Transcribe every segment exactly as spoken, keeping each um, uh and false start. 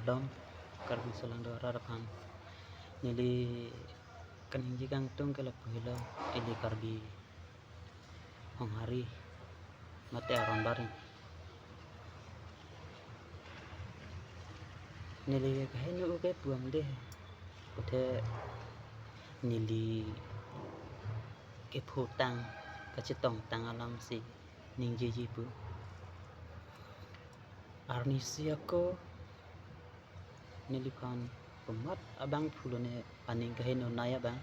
Dom, Karbi Salang Dora aphan. Neli kaningje kangtung ke lapu helo, ili Karbi Honghari mate aron barim. Neli kaheno ke puang dei, kothe neli kephotang, kachetongtang alamsi ningjeji pu. Arnisi ako neliphan komat abang phu lone aning kaheno nai abang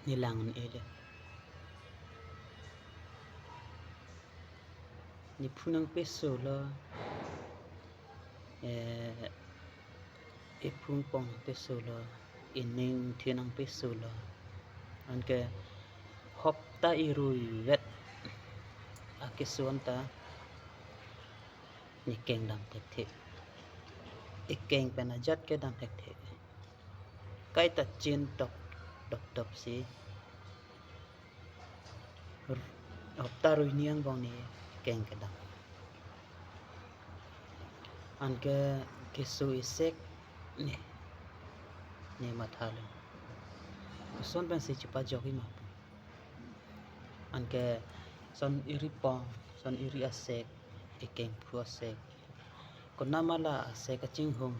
nelang un-e le. Nephu nangpeso lo, eh, ephung pong nangpeso lo, ening the nangpeso lo. Anke hopta iruivet akeso anta nekeng dam thekthe. Ekeng pen ajat ke dam thekthe. Kaita chin tok tok tok si. Hopta ruini angbong nekeng kedam. Anke keso isek ne, ne matha lo. Koson pensi chepajokji ma pu. Anke son iri pong, son iri asek, ekeng phu asek. Konat ma la asek kachinghon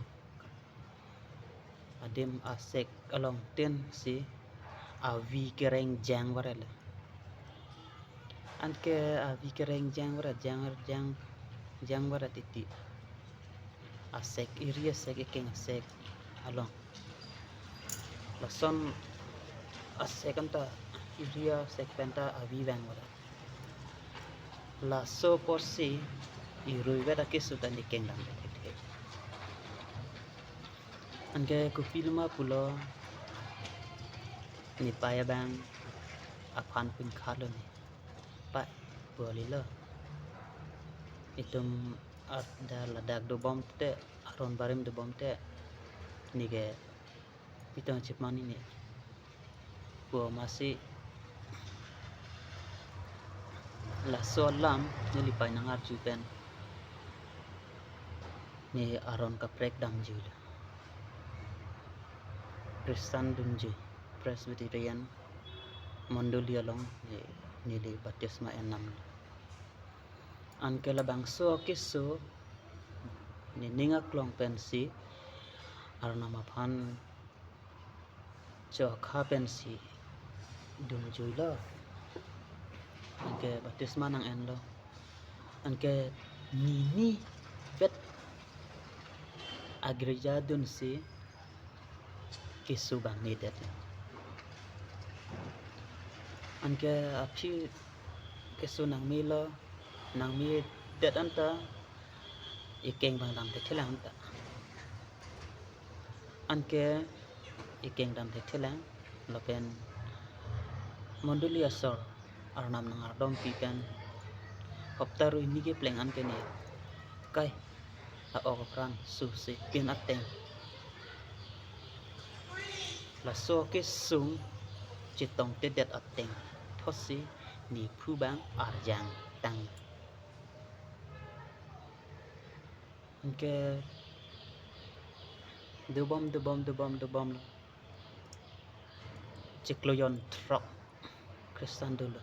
adim asek along tin si avi kereng jang varet le. Anke avi kereng jang varet, jang, jang, jang varet titi. Asek, iri asek, ekeng asek along. Lason asek anta, iri asek penta avi vang varet. Laso apotsi iruivet akeso ta nekeng dam thekthe. Anke kopilo ma pulo, nepei abang aphan pingkha lo ne. Pei pu kali lo. Itum ada ladak dobom te, aron barim dobom te, neke pitong chipmani ne pu amatsi laso alam nelipei nangarju pen ne aron kaprek damjui lo. Christian dunjui, Presbyterian mondoli along ne, neli baptisma endam lo. Anke labangso akeso nening aklong pensi Arnam aphan chokha pensi dunjui lo. Anke baptisma nang-en lo. Anke nini vet agreja dunsi keso bang nedet. Anke aphi keso nangme lo, nangmedet anta ekeng bang dam thekthe lang anta. Anke ekeng dam thekthe lang lapen mondoli asor Arnam nangardompi pen hopta ruini kepleng anke ne kai a-ok apran suse pin ateng. Laso kesung chetongtedet ateng thotsi nephu bang arjang tang. Anke dobom, dobom, dobom, dobom lo. Chiklo jon throk Christian dolo.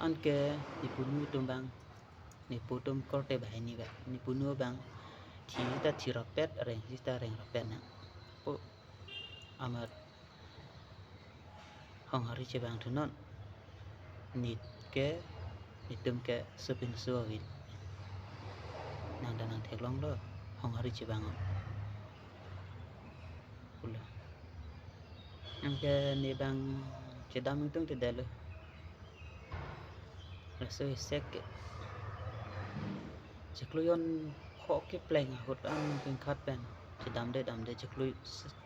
Anke nepunu atum bang, nepu atum korte banghini bang, nepunu bang, thi ta thi rapet, reng ta reng rapet nang. Po amat Honghari chevang thunon. Nit ke, netum ke supinso avil. Nang ta nang theklong lo, Honghari chevang o pulo. Anke ne bang chedam ingtungtedetlo. Laso isek ke chiklo jon throk kepleng ahut an pingkhat pen chedamde damde chiklo,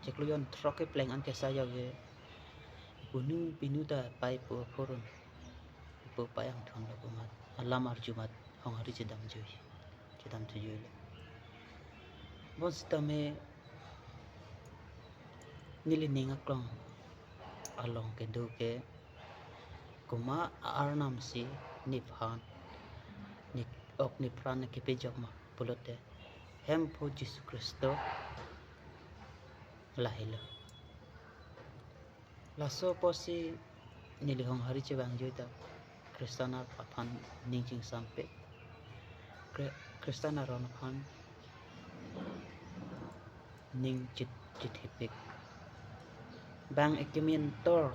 chiklo jon throk kepleng anke sayo ke punu pinu ta pei pu aphurun. Pu pei angthon lo komat alam arju amat Honghari chedamjui, chedam thujui lo. Bonsitame neli ning aklong along kedo ke komat Arnam si nephan, ne ok nepran kepejok ma pulote Hemphu Jisu Khristo lahelo. Laso apotsi neli honghari chevangji ta Khristan aphan ning chingsampik, Khri-, Khristan aron aphan ning chit-, chithipik. Bang ekemin tor,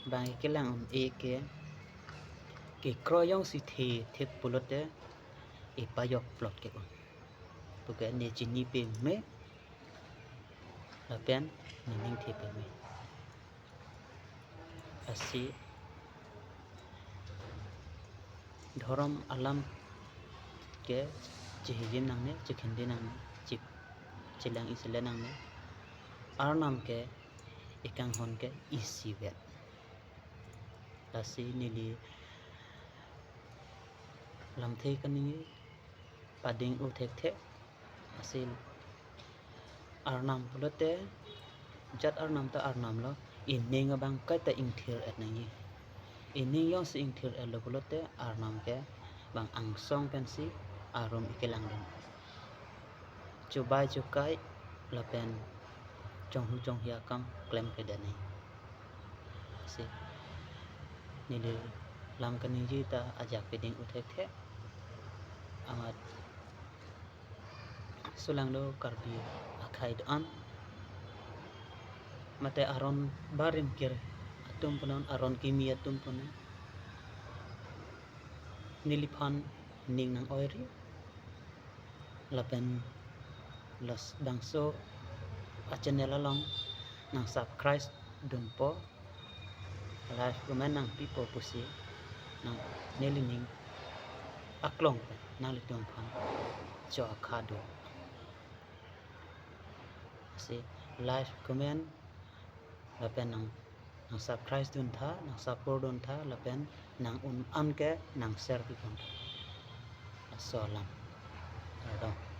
bang ekelang un-e ke, kekroi jongsi thethip pulote, epajok plot ke un. Puke ne chini peme, lapen ne ning the peme. Lasi dhorom alam ke chihijin nangne, chikhindi nangne, chi-, chilang isi le nangne. Arnam ke ekanghon ke isivet. Lasi neli lamthe kaningje pading-o thekthe. Lasi Arnam pulote, jat Arnam ta Arnam lo, ining abang kaita ingthir-et nangji. Ining jongsi ingthir-etlo pulote, Arnam ke bang angsong pensi arum ekelangdun. Chubai chukai lapen chonghu chonghi akam klemkledet nangji. Lasi neli lam kaningje ta ajak pading-o thekthe. Amat solangdo Karbi akhei do-an, mate aron barim kir atum punon, aron kimi atum punon, neliphan ning nang-oiri. Lapen labangso a-channel along nang subscribe dunpo, like, comment nangpipo pusi nang nelining aklong pen nanglitum aphan cho-akha do. Lasi like, comment lapen nang, nang subscribe duntha, nang support duntha, lapen nang un an ke nang share pi duntha. Laso alam. Kardom.